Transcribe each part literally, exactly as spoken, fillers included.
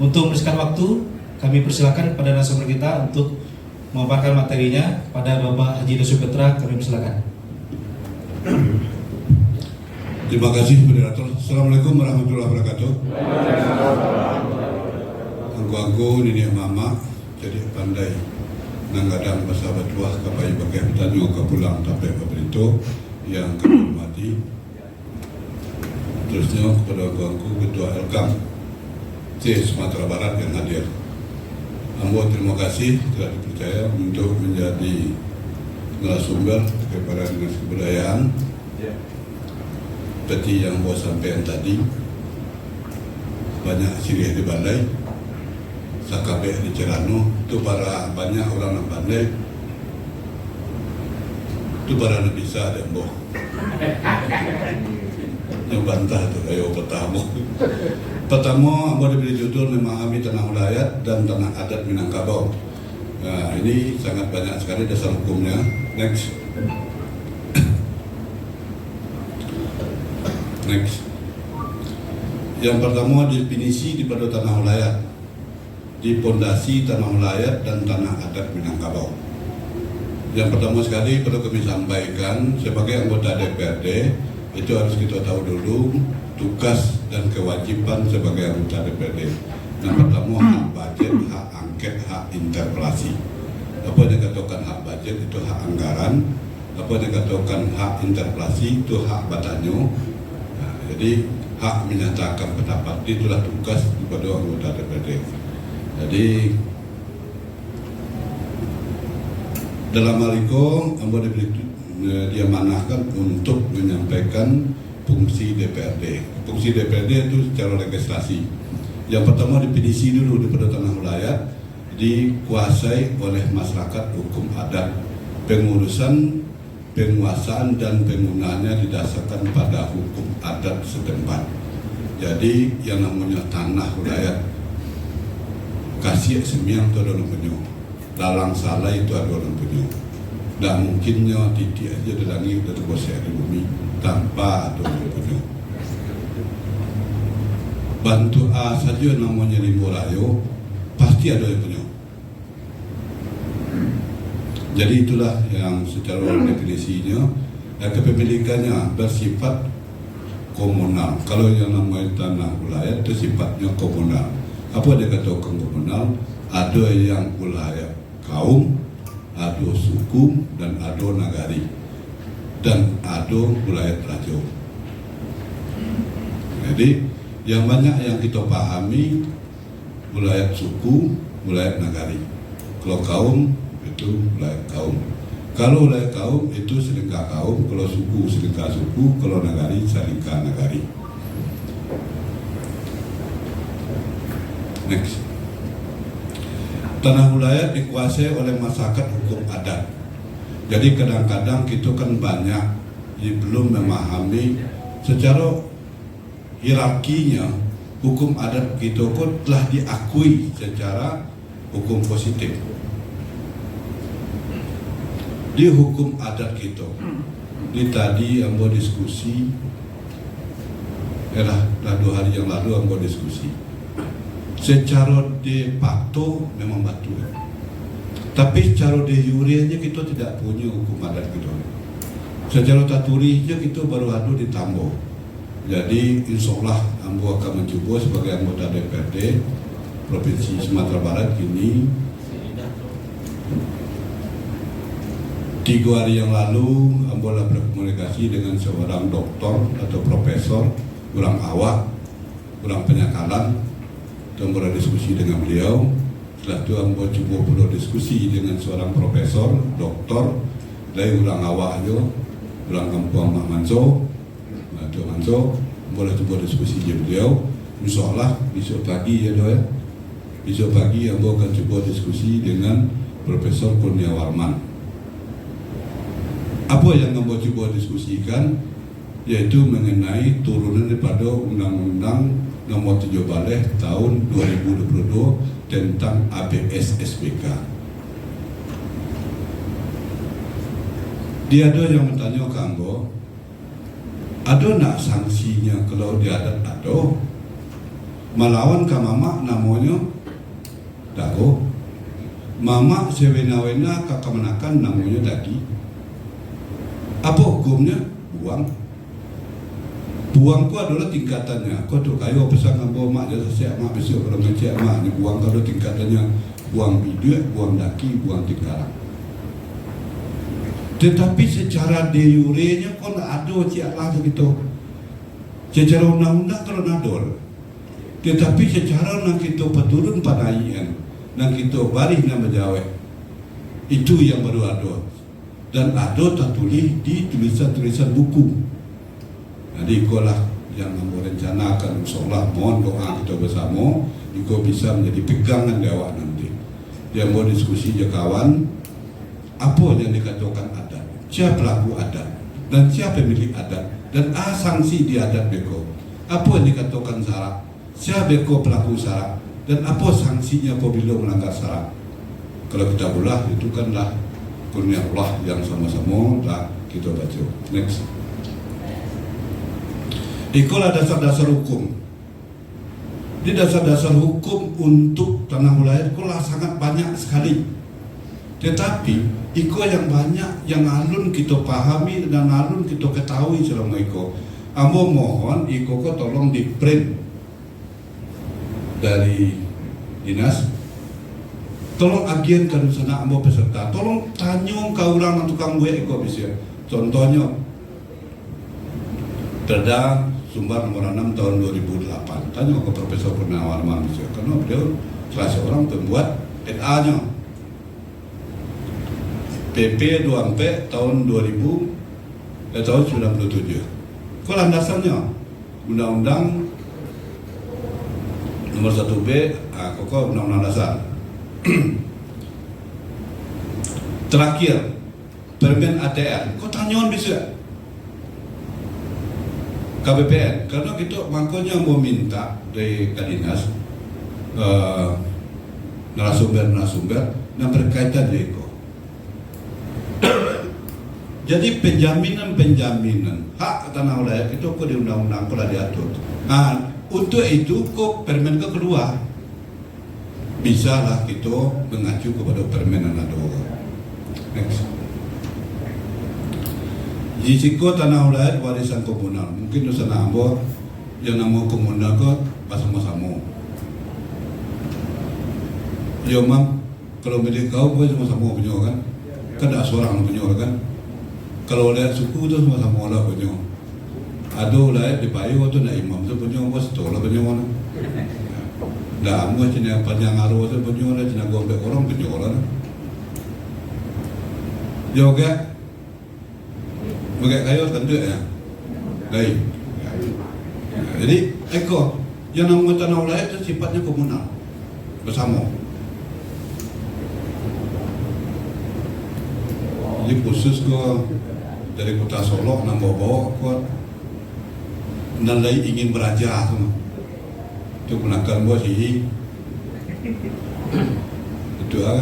Untuk membersihkan waktu, kami persilakan kepada narasumber kita untuk memaparkan materinya. Pada Bapak Haji Yusuf Putra, kami persilakan. Terima kasih, Moderator. Assalamualaikum warahmatullahi wabarakatuh. Angku-angku, niniak mamak, cadiak pandai, nan gadang basa batuah, ka pai bakeh batanyo, ka pulang tapek babarito, yang kami hormati. Terusnyo, kepada angku-angku Ketua L K A M se-Sumatera Barat yang hadir. Ambo terima kasih telah dipercaya untuk menjadi narasumber kepada Dinas Kebudayaan. Seperti yang ambo sampaikan tadi, banyak siriah di balai, sakabek di carano, tu bara banyak urang nan pandai, tu bara nan bisa dek ambo. Nyo bantah tu, ayo patah ambo. Patamo, ambo diberi judul Memahami Tanah Ulayat dan Tanah Adat Minangkabau. Nah, ini sangat banyak sekali dasar hukumnya. Next. Next. Yang pertama, definisi daripada tanah ulayat, di pondasi tanah ulayat dan tanah adat Minangkabau. Yang pertama sekali, perlu kami sampaikan, sebagai anggota D P R D, itu harus kita tahu dulu tugas dan kewajiban sebagai anggota D P R D. Yang pertama, hak bajet, hak angket, hak interpelasi. Apa yang dikatakan hak bajet, itu hak anggaran. Apa yang dikatakan hak interpelasi, itu hak batanyo. Nah, jadi, hak menyatakan pendapat, itulah tugas kepada anggota D P R D. Jadi, dalam hal iko, ambo diberi, eh, diamanahkan untuk menyampaikan fungsi D P R D. Fungsi D P R D itu secara legislasi. Yang pertama, definisi dulu daripada tanah ulayat, dikuasai oleh masyarakat hukum adat. Pengurusan, penguasaan, dan penggunaannya didasarkan pada hukum adat setempat. Jadi, yang namanya tanah ulayat, Kasiak Simiang tu ado nan punyo, Lalang Salai tu ado nan punyo. Ndak mungkinnyo titiak ajo di langik, dah tabosek di bumi, tanpa ado nan punyo. Bantuak a sajo namonyo limbo rayo, pasti ado yang punyo. Jadi, itulah yang secara definisinyo, eh, kepemilikannyo bersifat komunal. Kalau yang namanya tanah ulayat tu sifatnyo komunal. Apa dikatakan komunal? Ado yang ulayat kaum, ado suku, dan ado nagari, dan ado ulayat rajo. Jadi, yang banyak yang kita pahami, ulayat suku, ulayat nagari. Kalau kaum, itu ulayat kaum. Kalau ulayat kaum, itu salingka kaum. Kalau suku, salingka suku. Kalau nagari, salingka nagari. Next. Tanah ulayat dikuasai oleh masyarakat hukum adat. Jadi, kadang-kadang kito kan banyak di, belum memahami secara hierarkinya, hukum adat kito ko telah diakui secara hukum positif. Di hukum adat kito, di tadi ambo diskusi, yalah, dah dua hari yang lalu ambo diskusi. Secaro de facto memang batua. Tapi secaro de jure je kito tidak punyo hukum adat kito. Secaro taturuih je kito baru ado di Tambo. Jadi, insya Allah, ambo akan mancubo sabagai anggota D P R D Provinsi Sumatera Barat kini. Tigo hari yang lalu, ambo lah berkomunikasi dengan seorang doktor atau profesor, urang awak, urang panyakalan. Tu ambo lah diskusi dengan beliau. Setelah tu, ambo cubo pulo diskusi dengan seorang profesor, doktor, lai urang awak jo, urang kampuang Mak Manso. Nah, tu Manso, ambo lah cubo diskusi jo beliau. Insya Allah, besok pagi, ya, Dok, ya. Besok pagi, ambo akan cubo diskusi dengan Profesor Kurniawan Warman. Apa yang ambo cubo diskusikan, yaitu mengenai turunan daripada Undang-Undang Nomor tujuh baleh tahun dua ribu dua puluh dua tentang A B S S B K. Dia ado yang bertanya ka ambo, ado nak sanksinya kalau di adat ado? Malawan ka mamak namonyo dago. Mamak sawena-wena ka kamanakan namonyo dagi. Apo hukumnyo? Buang. Buang ko adolah tingkatannyo. Ko tu kayo pesan ambo, mak, jan sasek mak, bisuak kalau mangecek mak, ni buang ko ado tingkatannyo. Buang biduak, buang daki, buang tingkarang. Tetapi secara de jure-nyo ko ndak ado ciek lah tu kito. Secara undang-undang kalau ndak ado. Tetapi secara nan kito paturun panaikan, nan kito barih nan bajawek, itu yang baru ado. Dan ado tatulih di tulisan-tulisan buku. Jadi, ikolah yang ambo rencanakan, insyaallah, mohon doa kito basamo, iko bisa manjadi pegangan di awak nanti. Di ambo diskusi jo kawan, apo yang dikatokan adat, sia pelaku adat, dan sia pemilik adat, dan a sanksi di adat beko, apo yang dikatokan sarak, sia beko pelaku sarak, dan apo sangsinyo apabilo malanggar sarak. Kalau Kitabullah, itu kan lah kurnia Allah yang samo-samo lah kito baco. Next. Ikolah dasar-dasar hukum. Di dasar-dasar hukum untuk tanah wilayah ko lah sangat banyak sekali. Tetapi, iko yang banyak, yang alun kito pahami dan alun kito ketahui salamo iko. Ambo mohon, iko ko tolong di-print dari dinas. Tolong agian ka dunsanak ambo peserta. Tolong tanyo ka urang nan tukang buek iko bisiak. Contohnyo, Perda Sumbar nomor anam tahun dua ribu delapan. Tanyo ka Profesor Kurniawan Arman bisiak. Karena beliau salah seorang pembuat P A-nyo. P P dua ampek tahun dua ribu, eh, tahun sembilan puluh tujuh. Ko landasannyo, Undang-Undang Nomor satu B, ah, ko, ko Undang-Undang Dasar. Terakhir, Permen A T R. Ko tanyoan bisuak. K P P N, karano kito mangkonyo ambo minta dari ka dinas, eh, narasumber-narasumber nan berkaitan jo iko. Jadi, penjaminan-penjaminan hak tanah wilayah kito ko di undang-undang ko lah diatur. Nah, untuk itu ko permen ko kalua. Bisalah kito mangacu kapado permen nan ado. Next. Di siko tanah wilayah warisan komunal. Mungkin dunsanak ambo yang namo komunal ko basamo-samo. Yo, Mam, kalau milik kaum ko samo-samo punyo kan? Kan dak surang punyo kan? Kalau wilayah suku tu samo-samo lah punyo. Ado wilayah di Payo tu nak imam tu punyo, bos tu lah punyo tu. Dah amuah cina panjang aro tu punyo lah, cina gombek orang punyo lah. Yo gak, bagak kayo tentu ya. Baik. Jadi, eko, yang namanya tanah wilayah tu sifatnya komunal. Basamo. Jadi khusus ko dari Kota Solok, nan bawa-bawa ko, nan lai ingin baraja tu. Tu kenakan buat si itu ah.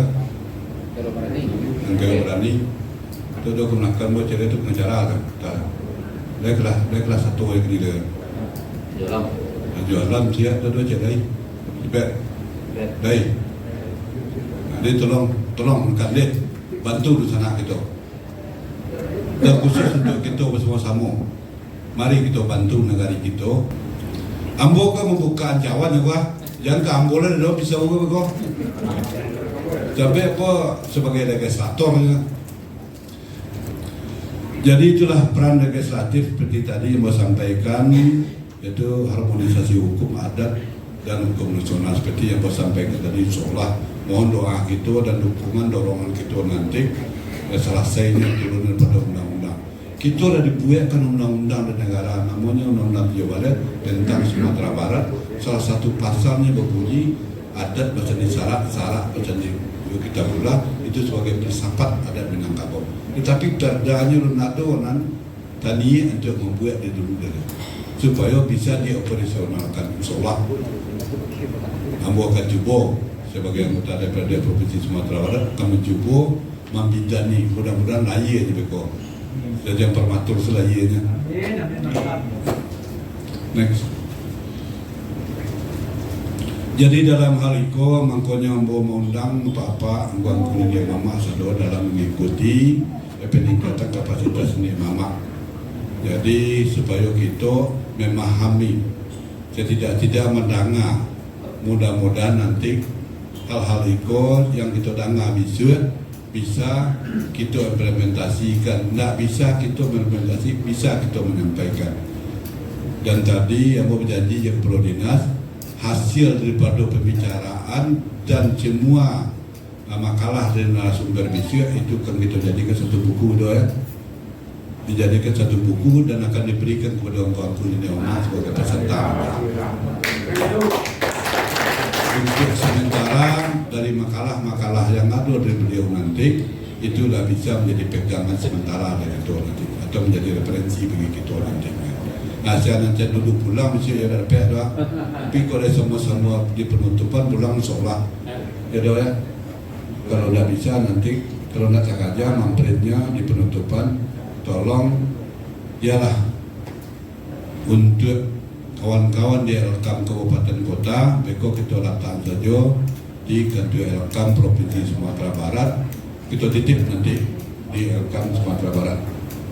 Kalau barani. Kalau barani. Tu, tu kenakan buat cara tu pengacara tu. Tak. Dari kelas, dari kelas satu yang kedua. Jualan. Jualan siap tu, tu cek dari. Ibet. Ibet. Dari. Nah, dia tolong, tolong kan dia bantu di sana gitu. Dan khusus untuk kita bersama-sama. Mari kita bantu negara kita. Ambo kan membuka ancawan ya, Pak. Jangan ke ambo lah, dah bisa urus kau. Sampai apa sebagai legislator ya. Jadi itulah peran legislatif seperti tadi yang saya sampaikan, yaitu harmonisasi hukum adat dan hukum nasional seperti yang saya sampaikan tadi. Insyaallah, mohon doa kita dan dukungan dorongan kita nanti, ya, selesainya turun daripada undang-undang. Kita dah dibuatkan undang-undang di negara, namanya Undang-Undang Tujuh Baleh tentang Sumatera Barat. Salah satu pasalnya berbunyi, adat basandi sarak, sarak basandi Kitabullah, itu sebagai filsafat adat Minangkabau. Tetapi perdanyo alun ado nan taniak untuk membuat di dulu dari, supaya bisa dioperasionalkan. Insyaallah, ambo akan cubo sebagai anggota D P R D Provinsi Sumatera Barat akan mencubo mambidani, mudah-mudahan lahia je beko. Jadi yang prematur tu lahianyo. Next. Jadi, dalam hal iko, mangkonyo ambo maundang apak-apak, angku-angku niniak mamak sado dalam mangikuti peningkatan kapasitas niniak mamak. Jadi, supayo kito mamahami, satidak-tidak mandanga, mudah-mudahan nanti hal-hal iko yang kito danga bisuak bisa kito implementasikan, ndak bisa kito implementasi, bisa kito manyampaikan. Dan tadi ambo bajanji jo Kepala Dinas, hasil daripado pambicaraan dan semua, ah, makalah dari narasumber bisuak itu akan kito jadikan satu buku tu, ya. Dijadikan satu buku dan akan diberikan kepada angku-angku niniak mamak sebagai peserta. Untuk sementara, dari makalah-makalah yang ado dari beliau nanti, itu lah bisa menjadi pegangan sementara dari kito nanti, atau menjadi referensi bagi kito nanti. Nah, sia nan cak dulu pulang, mesti ya dapek tu, ah. Tapi kalau sama-sama di penutupan pulang, insyaallah. Ya, doh, ya. Kalau ndak bisa nanti, kalau ndak sakaja mamprinnya di penutupan, tolong, iyalah, untuk kawan-kawan di Elkam Kabupaten Kota, beko kito latak sajo di Kantua Elkam Provinsi Sumatera Barat, kito titip nanti di Elkam Sumatera Barat.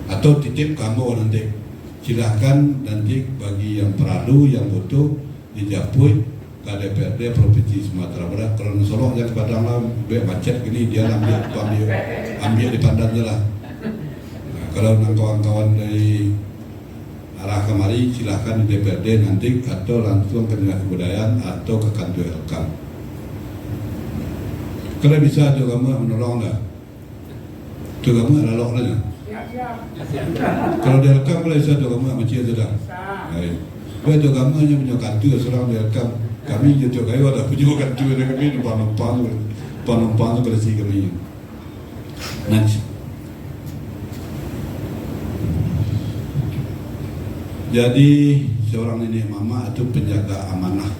Atau titip ka ambo nanti. Silahkan nanti bagi yang perlu, yang butuh, dijapuik ka D P R D Provinsi Sumatera Barat. Kalau nan Solok jan ka Padang lah, buek macet gini, dia lah ambiak, ambiak, ambiak di Pandan je lah. Nah, kalau nan kawan-kawan dari arah kamari, silahkan di D P R D nanti, atau langsung ka Dinas Kebudayaan, atau ka kantua Elkam. Kalau bisa tu kamu manolong lah. Tu kamu lalok lah nyo. Kalau di Elkam, kalau bisa tu kamu macam tu dah. Baik. Kalau tu kamu hanya punya kantua surang di Elkam. Kami je tu kayo dah punya kantua dah kami, numpang-numpang tu. Numpang-numpang tu koleksi kami. Next. Jadi, seorang niniak mamak tu penjaga amanah.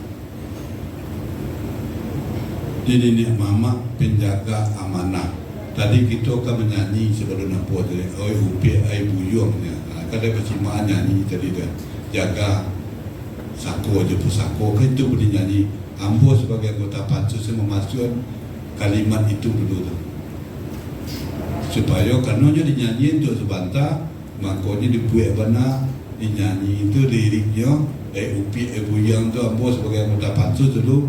Jadi, niniak mamak penjaga amanah. Tadi kito kan manyanyi sabalun apo tadi, "Oi upiak, ai buyuang," nyo. Ha, kan dari basimaan nyanyi tadi tu. Jaga sako jo pusako, kan itu bunyi nyanyi. Ambo sabagai anggota pansus yang mamasuakan kalimat itu dulu tu. Supayo, karano nyo dinyanyi tu sabanta, Mangkonyo dibuek bana, dinyanyi tu liriknyo, eh, upiak, eh, buyuang tu, ambo sabagai anggota pansus dulu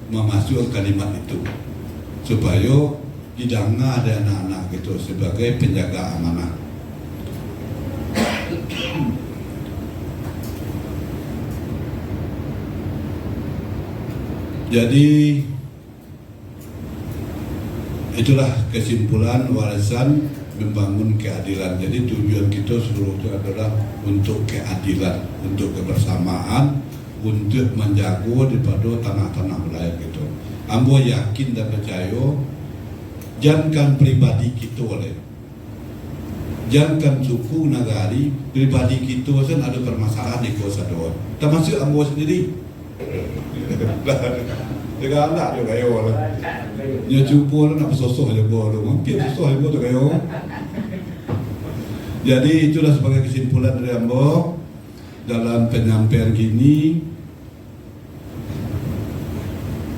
mamasuakan kalimat itu, supayo didanga dek anak-anak kito sabagai penjaga amanah. Jadi, itulah kesimpulan warisan membangun keadilan. Jadi, tujuan kito saluruh tu adolah untuk keadilan, untuk kebersamaan, untuk manjago daripado tanah-tanah wilayah kito. Ambo yakin dan picayo, jankan pribadi kito lai, jankan suku, nagari, pribadi kito sen ado permasalahan iko sado. Tamasuak ambo sandiri. Galak jo gayo lah. Nyo cubo lah nak basosoh jo ambo tu. Mampir sosoh jo ambo tu gayo. Jadi, itulah sabagai kesimpulan dari ambo dalam penyampaian kini.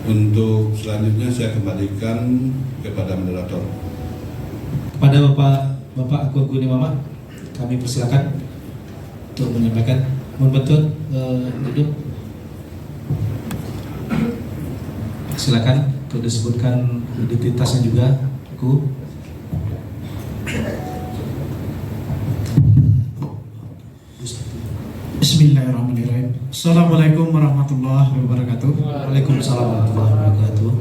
Untuk selanjutnya saya kembalikan kepada moderator. Kepada Bapak, Bapak Angku-angku Niniak Mamak, kami persilakan untuk menyampaikan. Mohon bantu, eh, duduk. Silakan untuk disebutkan identitasnya juga, Angku. Bismillahirrahmanirrahim. Assalamualaikum warahmatullahi wabarakatuh. Waalaikumsalam warahmatullahi wabarakatuh.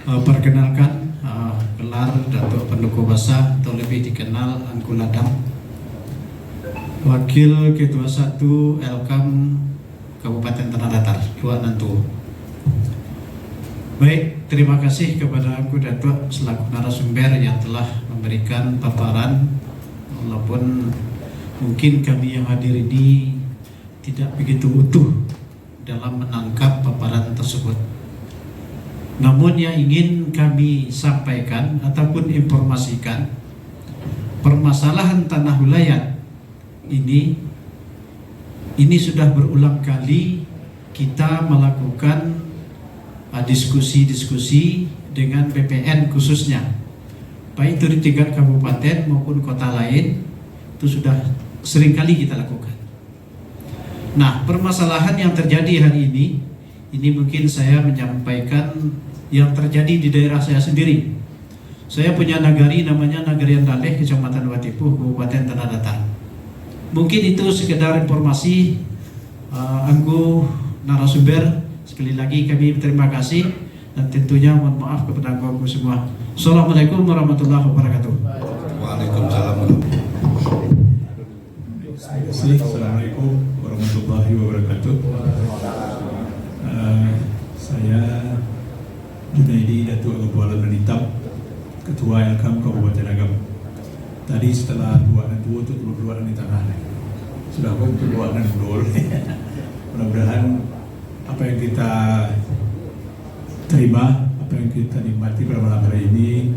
Eh, perkenalkan, eh, gelar Datuk Panduko Basa atau lebih dikenal Angku Ladang, Wakil Ketua Satu Elkam Kabupaten Tanah Datar, Luak Nantuo. Baik, terima kasih kepada Angku Datuak selaku narasumber yang telah memberikan paparan, walaupun mungkin kami yang hadir ini tidak begitu utuh dalam menangkap paparan tersebut. Namun, yang ingin kami sampaikan ataupun informasikan, permasalahan tanah wilayah ini, ini sudah berulang kali kita melakukan diskusi-diskusi dengan B P N khususnya, baik itu di tingkat kabupaten maupun kota lain, itu sudah sering kali kita lakukan. Nah, permasalahan yang terjadi hari ini, ini mungkin saya menyampaikan yang terjadi di daerah saya sendiri. Saya punya nagari namanya Nagari Andaleh, Kecamatan Watipuh, Kabupaten Tanah Datar. Mungkin itu sekedar informasi, eh, Angku narasumber. Sekali lagi kami berterima kasih dan tentunya mohon maaf kepada angku-angku semua. Assalamualaikum warahmatullahi wabarakatuh. Waalaikumsalam warahmatullahi wabarakatuh. Terima kasih. Assalamualaikum warahmatullahi wabarakatuh. Eh, saya Junaidi Datuk Agam Pualam dan Itam, Ketua L K A M Kabupaten Agam. Tadi setelah luak nan tuo tu, luak nan di tangah. Sudah pun tu luak nan dol. Mudah-mudahan apa yang kita terima, apa yang kita nikmati pada malam hari ini,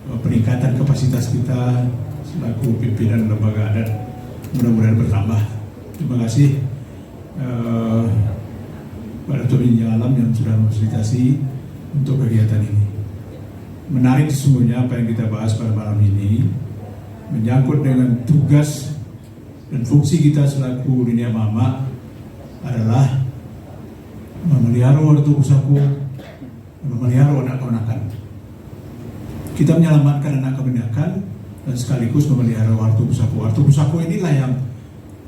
eh, peningkatan kapasitas kita selaku pimpinan lembaga adat, mudah-mudahan bertambah. Terima kasih, eh, pada Tuan Injil Alam yang sudah memfasilitasi untuk kegiatan ini. Menarik sesungguhnya apa yang kita bahas pada malam ini, menyangkut dengan tugas dan fungsi kita selaku niniak mamak adalah memelihara harta pusako, memelihara anak kamanakan. Kita menyelamatkan anak kamanakan dan sekaligus memelihara harta pusako. Harta pusako inilah yang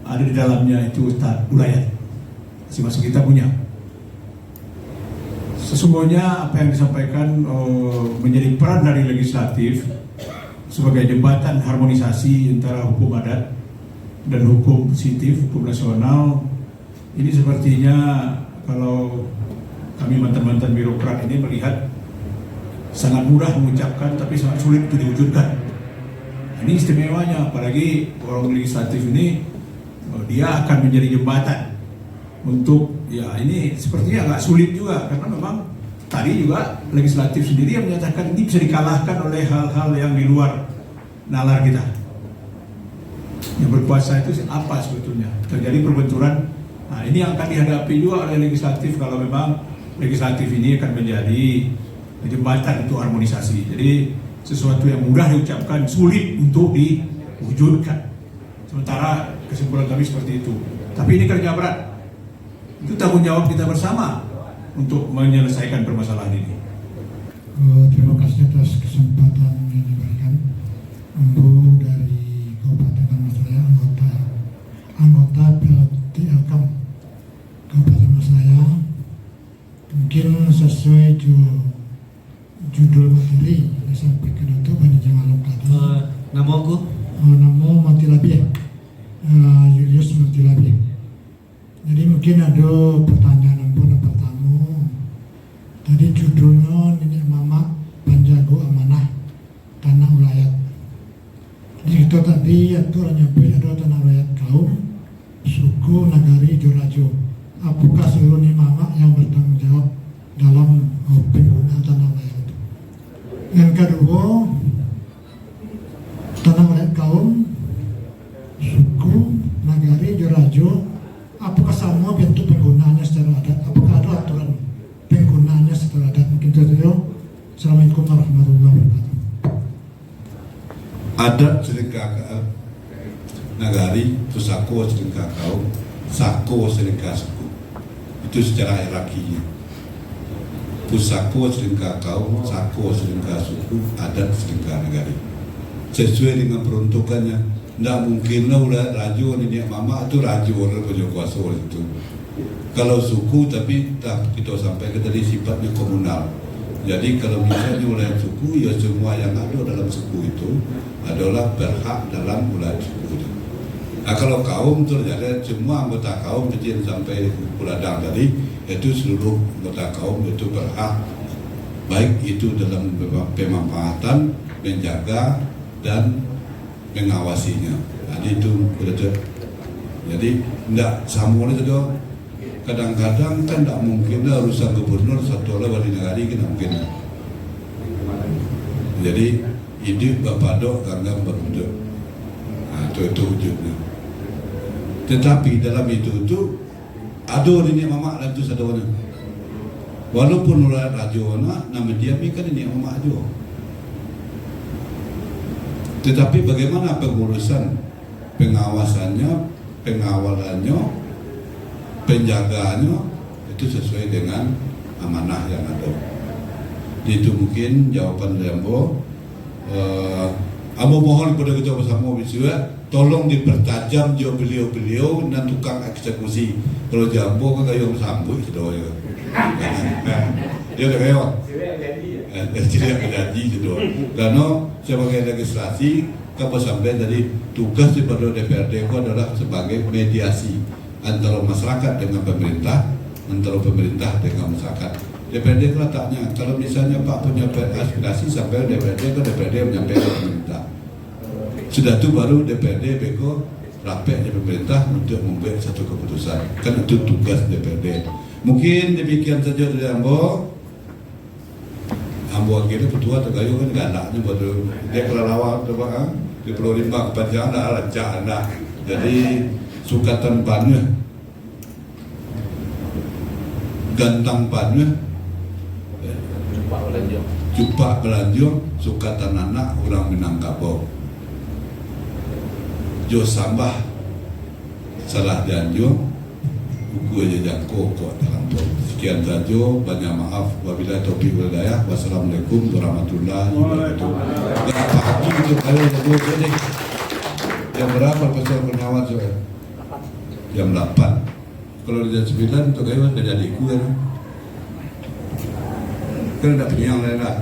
ada di dalamnya itu ta-, ulayat. Masing-masing kita punya. Sesungguhnya apa yang disampaikan, eh, menjadi peran dari legislatif sebagai jembatan harmonisasi antara hukum adat dan hukum positif, hukum nasional. Ini sepertinya kalau kami mantan-mantan birokrat ini melihat sangat mudah mengucapkan tapi sangat sulit untuk diwujudkan. Ini istimewanya, apalagi orang legislatif ini, eh, dia akan menjadi jembatan untuk, ya, ini sepertinya agak sulit juga, karena memang tadi juga legislatif sendiri yang menyatakan ini bisa dikalahkan oleh hal-hal yang di luar nalar kita. Yang berkuasa itu apa sebetulnya? Terjadi perbenturan. Nah, ini yang akan dihadapi juga oleh legislatif kalau memang legislatif ini akan menjadi jembatan untuk harmonisasi. Jadi, sesuatu yang mudah diucapkan, sulit untuk diwujudkan. Sementara kesimpulan kami seperti itu. Tapi ini kerja berat. Itu tanggung jawab kita bersama untuk menyelesaikan permasalahan ini. Eh, terima kasih atas kesempatan yang diberikan. Ambo dari Kabupaten Dharmasraya, anggota, anggota P L T L K A M Kabupaten Dharmasraya. Mungkin sesuai jo judul materi yang disampaikan Datuk Panjang Alam tadi. Eh, namo angku? Eh, namo Mati Labiah. Eh, Julius Mati Labiah. Jadi mungkin ado pertanyaan ambo nan pertamo. Tadi judulnyo Niniak Mamak Panjago Amanah Tanah Ulayat. Di kito tadi, Datuk lah nyabuik ado tanah ulayat kaum, suku, nagari, jo rajo. Apokah seluruh niniak mamak yang bertanggung jawab dalam, eh, penggunaan tanah ulayat itu? Yang kaduo, tanah ulayat kaum, suku, nagari, jo rajo, apokah samo bentuk penggunaannyo secara adat? Apokah ado aturan penggunaannyo secara adat? Mungkin itu sajo. Assalamualaikum warahmatullahi wabarakatuh. Adat salingka ka-, nagari, pusako salingka kaum, sako salingka suku. Itu secara hierarkinya. Pusako salingka kaum, sako salingka suku, adat salingka nagari. Sesuai dengan peruntukannya. Ndak mungkin lah ulah rajo niniak mamak tu rajo lah punyo kuaso di situ. Kalau suku, tapi dah kito sampaikan tadi sifatnyo komunal. Jadi, kalau misalnyo ulayat suku, ya semua yang ado dalam suku itu adolah berhak dalam ulayat suku itu. Nah, kalau kaum tu, jadi semua anggota kaum, kecil sampai kuladang tadi, itu seluruh anggota kaum itu berhak, baik itu dalam pemanfaatan, menjaga, dan mengawasinya. Jadi itu, jadi ndak samo lah tu. Kadang-kadang kan ndak mungkin lah urusan gubernur satu lah wali nagari, kan ndak mungkin. Jadi, iduik bapadok, ganggam baruduik. Ha, tu, tu wujudnyo. Tetapi dalam itu tu, ado niniak mamak dalam tu sadonyo. Walaupun rakyat rajo nak, nan mandiami kan niniak mamak juo. Tetapi bagaimana pengurusan, pengawasannyo, pengawalannyo, penjagaannyo, itu sesuai dengan amanah yang ada. Itu mungkin jawaban dari ambo. Eh, ambo mohon kepada kita bersama bisuak, tolong dipertajam jo beliau-beliau nan tukang eksekusi. Kalau jo ambo kan gayuang sambuik sudah ya. Ya, tak gayuang. Eh, eh, tidak berjanji sudah. Karena sebagai legislasi, kan basampai tadi, tugas daripada D P R D itu adalah sebagai mediasi antara masyarakat dengan pemerintah, antara pemerintah dengan masyarakat. D P R D itu letaknya, kalau misalnya Pak punya aspirasi sampai D P R D, ke D P R D menyampaikan ke pemerintah. Sudah tu baru D P R D beko rapek dengan pemerintah untuk membuat satu keputusan. Kan itu tugas D P R D. Mungkin demikian saja dari ambo. Ambo akhirnya petua tagayo kan galaknya buat tu. Dia kalau lawan tu, Pak, ha? Di Pulau Limbang panjang dah, rancak dah. Jadi, sukatan panuh, gantang panuh, eh, cupak balanjo, sukatan anak urang Minangkabau. Jo sambah salah dianjuang, buku aja jangko kok talampau. Sekian sajo, banyak maaf. Wabillahi taufiq wal hidayah. Wassalamualaikum warahmatullahi wabarakatuh. Dah pagi tu kalau jago tu deh. Jam berapa Profesor Kurniawan sudah? Jam lapan. Kalau jam sembilan tu kayu kan jadi ku kan. Kan nak piniang lain lah.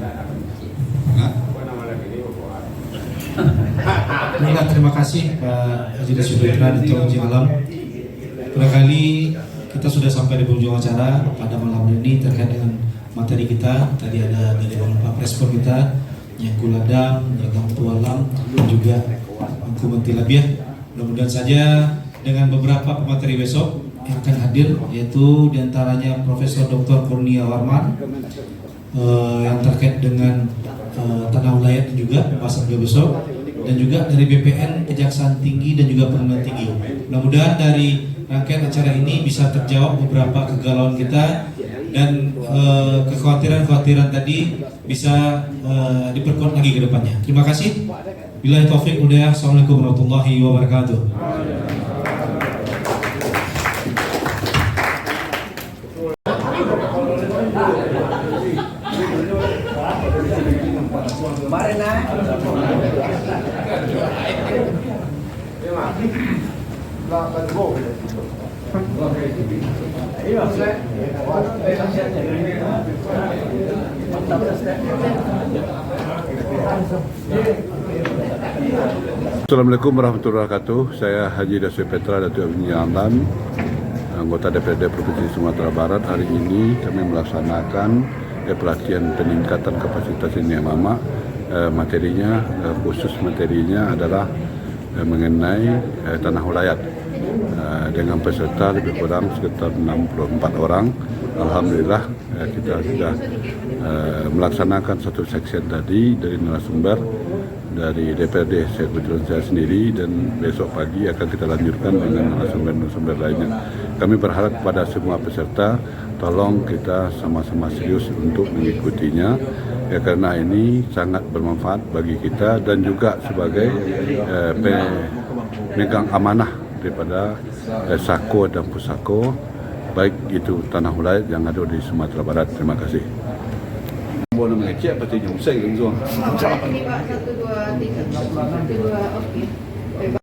Nah. Baiklah, terima kasih Pak Haji Dasri Petra dan Tuan Haji Alam. Barangkali kita sudah sampai di penghujung acara pada malam ini terkait dengan materi kita. Tadi ada dari Bapak Preskon kita, Nyangku Ladam, Nyangku Alam, dan juga Nyangku Manti Labiah. Mudah-mudahan saja dengan beberapa pemateri besok yang akan hadir, yaitu diantaranya Profesor Doktor Kurnia Warman, eh, yang terkait dengan, eh, tanah ulayat dan juga pembahasan beliau besok, dan juga dari B P N, Kejaksaan Tinggi, dan juga Perguruan Tinggi. Mudah-mudahan dari rangkaian acara ini bisa terjawab beberapa kegalauan kita, dan, eh, kekhawatiran-kekhawatiran tadi bisa, eh, diperkuat lagi ke depannya. Terima kasih. Billahi taufik wal hidayah. Assalamualaikum warahmatullahi wabarakatuh. Assalamualaikum warahmatullahi wabarakatuh. Saya Haji Dasri Petra Datuk Avinya Amban, anggota D P R D Provinsi Sumatera Barat. Hari ini kami melaksanakan, eh, pelatihan peningkatan kapasitas niniak mamak. Eh, materinya, eh, khusus materinya adalah, eh, mengenai, eh, tanah ulayat, eh, dengan peserta lebih kurang sekitar enam puluh empat orang. Alhamdulillah, eh, kita sudah, eh, melaksanakan satu section tadi dari narasumber dari D P R D, saya kebetulan saya sendiri, dan besok pagi akan kita lanjutkan dengan narasumber-narasumber lainnya. Kami berharap kepada semua peserta, tolong kita sama-sama serius untuk mengikutinya, ya, karena ini sangat bermanfaat bagi kita dan juga sebagai, eh, pemegang amanah daripada, eh, sako dan pusako, baik itu tanah ulayat yang ada di Sumatera Barat. Terima kasih. Boleh mengecek apa tu, usai langsung. Satu, dua, tiga. Satu, dua, oke.